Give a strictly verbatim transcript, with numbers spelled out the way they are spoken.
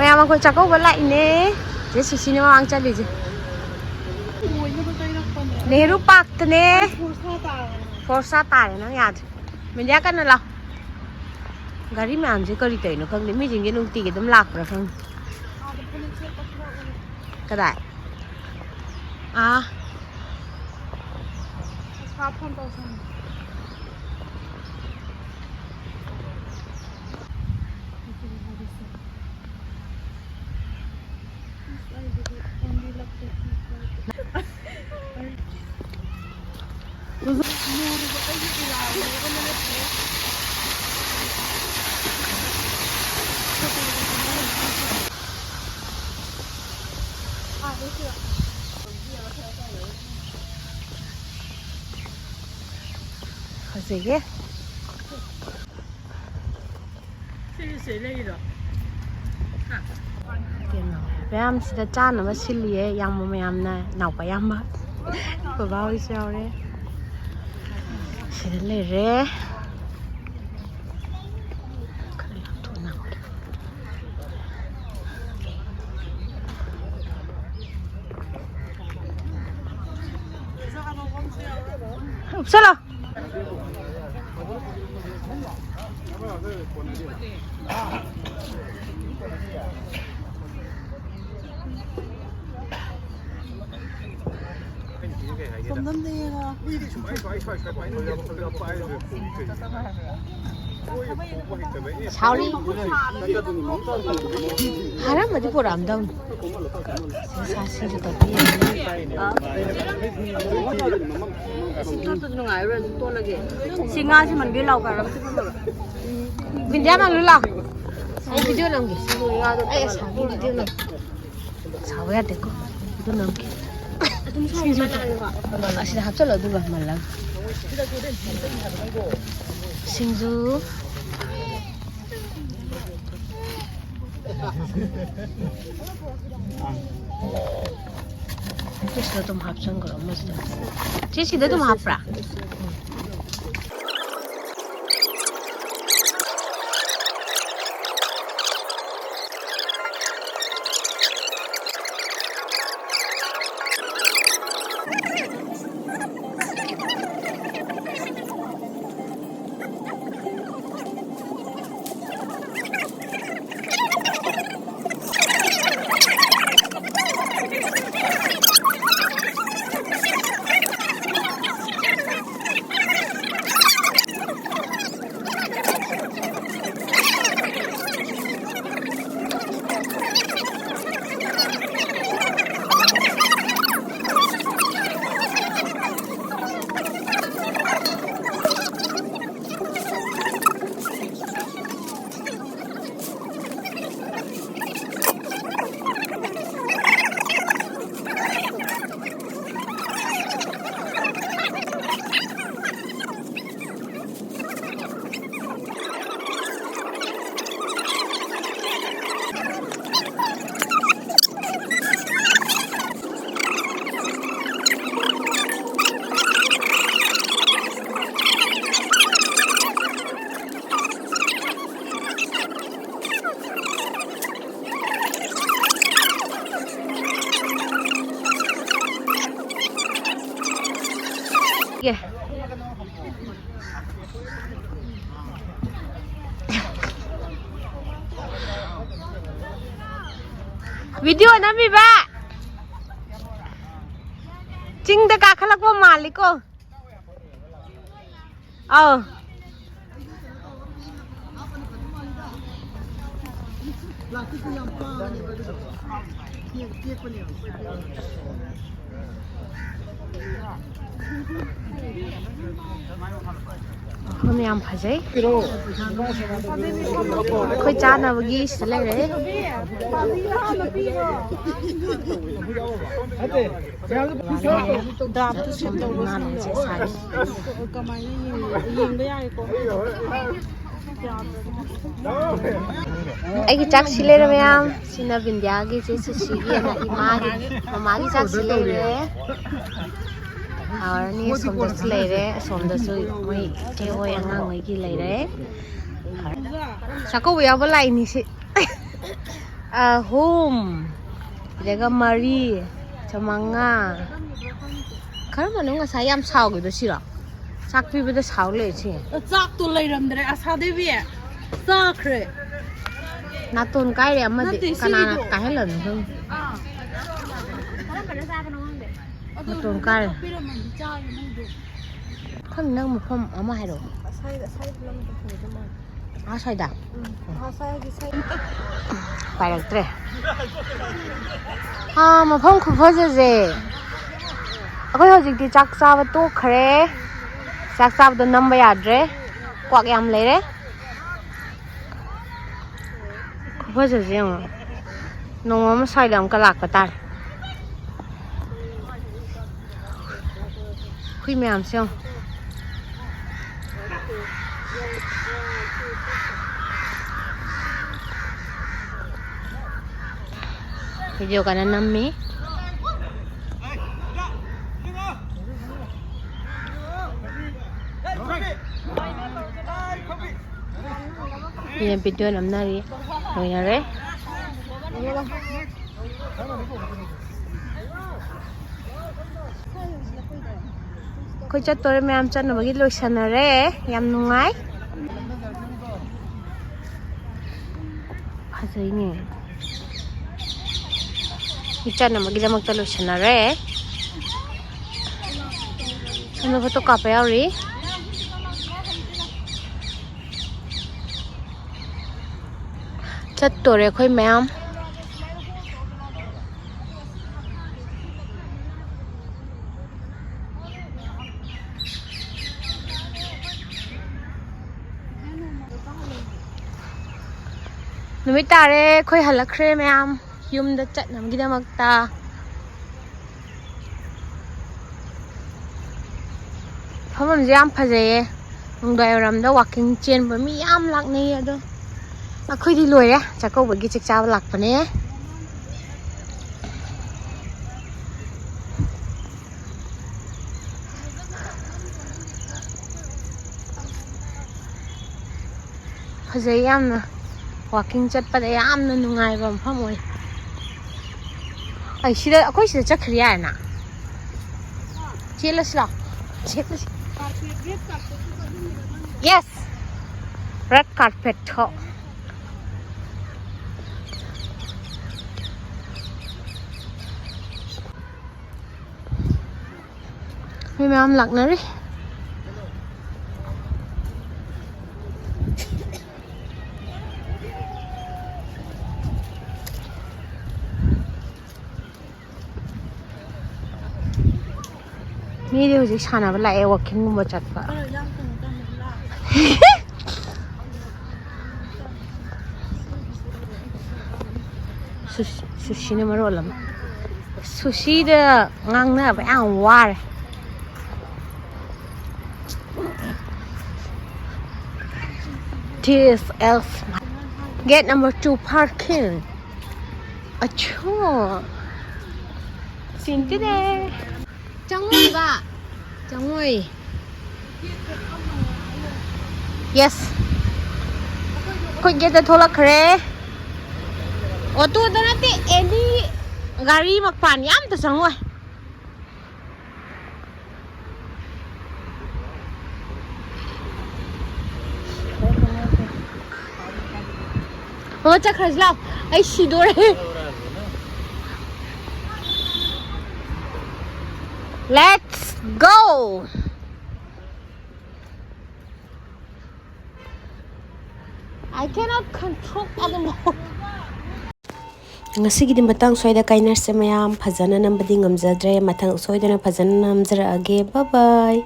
ꯃꯌꯥꯝ ꯑꯩꯈꯣꯏ ꯆꯥꯛꯀꯧꯕ ꯂꯥꯛꯏꯅꯦ꯫ ꯆꯦ ꯁꯤꯁꯤꯅ ꯃꯃꯥꯡ ꯆꯠꯂꯤꯁꯦ꯫ ꯅꯦꯍꯔꯨ ꯄꯥꯔꯛꯇꯅꯦ꯫ ꯐꯣꯔꯁꯥ ꯇꯥꯔꯦ ꯅꯪ, ꯌꯥꯗ꯭ꯔꯦ꯫ ꯃꯤꯗꯤꯌꯥ ꯀꯟꯅ ꯂꯥꯎ꯫ ꯒꯥꯔꯤ ꯃꯌꯥꯝꯁꯦ ꯀꯔꯤ ꯇꯧꯔꯤꯅꯣ ꯈꯪꯗꯦ, ꯃꯤꯁꯤꯡꯁꯦ ꯅꯨꯡꯇꯤꯒꯤ ꯑꯗꯨꯝ ꯂꯥꯛꯄ꯭ꯔꯥ ꯈꯪꯗꯦ꯫ ꯀꯗꯥꯏ? ꯑꯥ꯫ ꯐꯖꯩꯌꯦ꯫ ꯁꯤꯁꯦ ꯂꯩꯔꯣ? ꯀꯩꯅꯣ, ꯃꯌꯥꯝ ꯁꯤꯗ ꯆꯥꯅꯕ ꯁꯤꯜꯂꯤꯌꯦ, ꯏꯌꯥꯝꯕ ꯃꯌꯥꯝꯅ, ꯏꯅꯥꯎꯄꯥ ꯏꯌꯥꯝꯕ, ꯕꯕꯥ ꯍꯣꯏꯁꯨ ꯌꯥꯎꯔꯦ꯫ ꯁꯤꯗ ꯂꯩꯔꯦ꯫ ꯈꯔ ꯂꯥꯞꯊꯣꯛꯅ꯫ ꯎꯞꯁꯜꯂꯣ꯫ ꯁꯣꯝꯗꯝꯗ ꯌꯦꯡꯉꯣ꯫ ꯁꯥꯎꯔꯤ꯫ ꯍꯥꯏꯔꯝꯃꯗꯤ ꯄꯨꯔꯛꯑꯝꯗꯧꯅꯤ꯫ ꯁꯥ ꯁꯤꯡꯖꯨ ꯇꯧꯕ ꯌꯥꯅꯤ꯫ ꯁꯤ ꯉꯥꯁꯤ ꯃꯟꯕꯤꯔ ꯂꯥꯎ ꯀꯥꯔꯝ꯫ ꯕꯤꯟꯗꯤꯌꯥ ꯃꯥꯜꯂꯨ ꯂꯥꯎ꯫ ꯑꯩ ꯚꯤꯗꯤꯑꯣ ꯅꯝꯒꯦ꯫ ꯑꯩ ꯑꯁꯥꯒꯤ ꯚꯤꯗꯤꯑꯣ ꯅꯝꯒꯦ꯫ ꯁꯥꯎꯕ ꯌꯥꯗꯦꯀꯣ꯫ ꯑꯗꯨ ꯅꯝꯒꯦ꯫ ꯁꯤꯡꯖꯨ ꯑꯁꯤꯗ ꯍꯥꯞꯆꯜꯂꯣ ꯑꯗꯨꯒ ꯃꯜꯂꯒ꯫ ꯁꯤꯡꯖꯨ꯫ ꯁꯤꯗ ꯑꯗꯨꯝ ꯍꯥꯞꯆꯟꯈ꯭ꯔꯣ ꯑꯃꯁꯤꯗ꯫ ꯁꯤ ꯁꯤꯗ ꯑꯗꯨꯝ ꯍꯥꯞꯄ꯭ꯔꯥ? ꯚꯤꯗꯤꯑꯣ ꯅꯝꯃꯤꯕ꯫ ꯆꯤꯡꯗ ꯀꯥꯈꯠꯂꯛꯄ ꯃꯥꯜꯂꯤꯀꯣ꯫ ꯑꯧ꯫ ꯃꯐꯝ ꯌꯥꯝ ꯐꯖꯩ꯫ ꯑꯩꯈꯣꯏ ꯆꯥꯅꯕꯒꯤ ꯁꯤꯗ ꯂꯩꯔꯦ꯫ ꯁꯣꯝꯗ ꯏꯃꯥꯅ ꯍꯧꯖꯤꯛ ꯁꯥꯔꯤ꯫ ꯀꯃꯥꯏꯅ ꯌꯦꯡꯕ ꯌꯥꯏꯀꯣ꯫ ꯑꯩꯒꯤ ꯆꯥꯛꯁꯤ ꯂꯩꯔꯦ ꯃꯌꯥꯝ꯫ ꯁꯤꯅ ꯕꯤꯟꯗꯤꯌꯥꯒꯤ, ꯆꯦ ꯁꯨꯁꯤꯒꯤ, ꯑꯗ ꯏꯃꯥꯒꯤ, ꯃꯃꯥꯒꯤ ꯆꯥꯛꯁꯤ ꯂꯩꯔꯦ꯫ ꯍꯥꯎꯔꯅꯤ꯫ ꯑꯁꯣꯝꯗꯁꯨ ꯂꯩꯔꯦ, ꯑꯁꯣꯝꯗꯁꯨ ꯃꯣꯏ ꯏꯆꯦ ꯍꯣꯏ ꯑꯉꯥꯡ ꯍꯣꯏꯒꯤ ꯂꯩꯔꯦ꯫ ꯆꯥꯛꯀꯧꯕ ꯌꯥꯎꯕ ꯂꯥꯛꯏꯅꯤ ꯁꯤ꯫ ꯑꯍꯨꯝ, ꯁꯤꯗꯒ ꯃꯔꯤ, ꯁꯤ ꯃꯉꯥ꯫ ꯀꯔꯝꯕꯅꯣ ꯉꯁꯥꯏ ꯌꯥꯝ ꯁꯥꯎꯈꯤꯕꯗꯣ ꯁꯤꯔꯣ? ꯆꯥꯛ ꯄꯤꯕꯗ ꯁꯥꯎ ꯂꯩꯔꯤꯁꯦ꯫ ꯆꯥꯛꯇꯣ ꯂꯩꯔꯝꯗ꯭ꯔꯦ ꯑꯁꯥꯗꯦꯕꯤ꯫ ꯆꯥꯈ꯭ꯔꯦ꯫ ꯅꯥꯇꯣꯟ ꯀꯥꯏꯔꯦ ꯑꯃꯗꯤ꯫ ꯅꯠꯇꯦ, ꯀꯅꯥꯅ ꯁꯤꯒꯤꯗꯣ꯫ ꯀꯥꯏꯍꯜꯂꯝꯅꯣ ꯈꯪꯗꯦ꯫ ꯑꯥ꯫ ꯅꯥꯇꯣꯟ ꯀꯥꯏꯔꯦ꯫ ꯈꯪꯗꯦ, ꯅꯪ ꯃꯐꯝ ꯑꯃ ꯍꯥꯏꯔꯛꯑꯣ꯫ ꯑꯁꯥꯏꯗ, ꯑꯁꯥꯏꯗ ꯂꯝꯗ ꯐꯖꯗꯧ ꯃꯥꯜꯂꯦ꯫ ꯑꯥ, ꯁ꯭ꯋꯥꯏꯗ? ꯎꯝ꯫ ꯑꯥ, ꯁ꯭ꯋꯥꯏꯒꯤ ꯁ꯭ꯋꯥꯏ-, ꯄꯥꯏꯔꯛꯇ꯭ꯔꯦ꯫ ꯑꯥ, ꯃꯐꯝ ꯈꯨꯐꯖꯁꯦ꯫ ꯑꯩꯈꯣꯏ ꯍꯧꯖꯤꯛꯇꯤ ꯆꯥꯛ ꯆꯥꯕ ꯇꯣꯛꯈ꯭ꯔꯦ꯫ ꯆꯥꯛ ꯆꯥꯕꯗꯣ ꯅꯝꯕ ꯌꯥꯗ꯭ꯔꯦ꯫ ꯀ꯭ꯋꯥꯛ ꯌꯥꯝ ꯂꯩꯔꯦ꯫ ꯈꯨꯐꯖꯁꯦ ꯌꯦꯡꯉꯣ꯫ ꯅꯣꯡꯃ ꯑꯃ ꯁ꯭ꯋꯥꯏꯗ ꯑꯃꯨꯛꯀ ꯂꯥꯛꯄ ꯇꯥꯔꯦ꯫ ꯍꯨꯏ ꯃꯌꯥꯝꯁꯦ ꯌꯦꯡꯉꯣ꯫ ꯚꯤꯗꯤꯑꯣ ꯀꯟꯅ ꯅꯝꯃꯤ꯫ ꯃꯤꯅ ꯚꯤꯗꯤꯑꯣ ꯅꯝꯅꯔꯤ꯫ ꯂꯣꯏꯅꯔꯦ꯫ ꯑꯩꯈꯣꯏ ꯆꯠꯇꯣꯔꯦ ꯃꯌꯥꯝ, ꯆꯠꯅꯕꯒꯤ ꯂꯣꯏꯁꯟꯅꯔꯦ꯫ ꯌꯥꯝ ꯅꯨꯡꯉꯥꯏ꯫ ꯐꯖꯩꯅꯦ꯫ ꯃꯤꯆꯠ ꯑꯃꯒꯤꯗꯃꯛꯇ ꯂꯣꯏꯁꯟꯅꯔꯦ꯫ ꯁꯣꯝꯗ ꯐꯣꯇꯣ ꯀꯥꯞꯄ ꯌꯥꯎꯔꯤ꯫ ꯆꯠꯇꯣꯔꯦ ꯑꯩꯈꯣꯏ ꯃꯌꯥꯝ꯫ ꯅꯨꯃꯤꯠ ꯇꯥꯔꯦ, ꯑꯩꯈꯣꯏ ꯍꯜꯂꯛꯈ꯭ꯔꯦ ꯃꯌꯥꯝ ꯌꯨꯝꯗ ꯆꯠꯅꯕꯒꯤꯗꯃꯛꯇ꯫ ꯃꯐꯝꯁꯦ ꯌꯥꯝ ꯐꯖꯩꯌꯦ꯫ ꯅꯨꯡꯗꯥꯡ ꯋꯥꯏꯔꯝꯗ walking ꯆꯦꯟꯕ ꯃꯤ ꯌꯥꯝ ꯂꯥꯛꯅꯩꯌꯦ꯫ ꯑꯗꯣ ꯑꯩꯈꯣꯏꯗꯤ ꯂꯣꯏꯔꯦ, ꯆꯥꯛꯀꯧꯕꯒꯤ ꯆꯥꯛ ꯆꯥꯕ ꯂꯥꯛꯄꯅꯦ꯫ ꯐꯖꯩ ꯌꯥꯝꯅ꯫ Walking ꯆꯠꯄꯗ ꯌꯥꯝꯅ ꯅꯨꯡꯉꯥꯏꯕ ꯃꯐꯝ ꯑꯣꯏ꯫ ꯑꯩ ꯁꯤꯗ, ꯑꯩꯈꯣꯏ ꯁꯤꯗ ꯆꯠꯈ꯭ꯔ ꯌꯥꯔꯦꯅ꯫ ꯆꯦꯜꯂꯁꯤ ꯂꯥꯎ꯫ ꯆꯦꯜꯂꯁꯤ꯫ Yes꯫ Red carpet ꯊꯣꯛ꯫ ꯃꯤ ꯃꯌꯥꯝ ꯂꯥꯛꯅꯔꯤ꯫ ꯃꯤꯗꯤ ꯍꯧꯖꯤꯛ ꯁꯥꯟꯅꯕ ꯂꯥꯛꯑꯦ, walkingꯒꯨꯝꯕ ꯆꯠꯄ꯫ ꯁꯨꯁ-, ꯁꯨꯁꯤꯅ ꯃꯔꯣꯜ ꯑꯃ꯫ ꯁꯨꯁꯤꯗ ꯉꯥꯡꯅꯕ ꯌꯥꯝ ꯋꯥꯔꯦ꯫ This is gate number two parking. ꯑꯆꯥ꯫ ꯁꯤꯟꯇꯤꯅꯦ꯫ ꯆꯪꯉꯣꯏꯕ꯫ ꯆꯪꯉꯣꯏ꯫ Yes꯫ ꯑꯩꯈꯣꯏ gateꯇ ꯊꯣꯛꯂꯛꯈ꯭ꯔꯦ꯫ Autoꯗ ꯅꯠꯇꯦ, any ꯒꯥꯔꯤ ꯃꯄꯥꯟ ꯑꯝꯇ ꯆꯪꯉꯣꯏ꯫ ꯃꯃꯥ, ꯆꯠꯈ꯭ꯔꯁꯤ ꯂꯥꯎ꯫ ꯑꯩ ꯁꯤꯗꯣꯔꯦ꯫ Let's go. I cannot control anymore. ꯉꯁꯤꯒꯤꯗꯤ ꯃꯇꯥꯡ ꯁ꯭ꯋꯥꯏꯗ ꯀꯥꯏꯅꯔꯁꯦ ꯃꯌꯥꯝ꯫ ꯐꯖꯅ ꯅꯝꯕꯗꯤ ꯉꯝꯖꯗ꯭ꯔꯦ꯫ ꯃꯊꯪ ꯁꯣꯏꯗꯅ ꯐꯖꯅ ꯅꯝꯖꯔꯛꯑꯒꯦ꯫ Bye bye.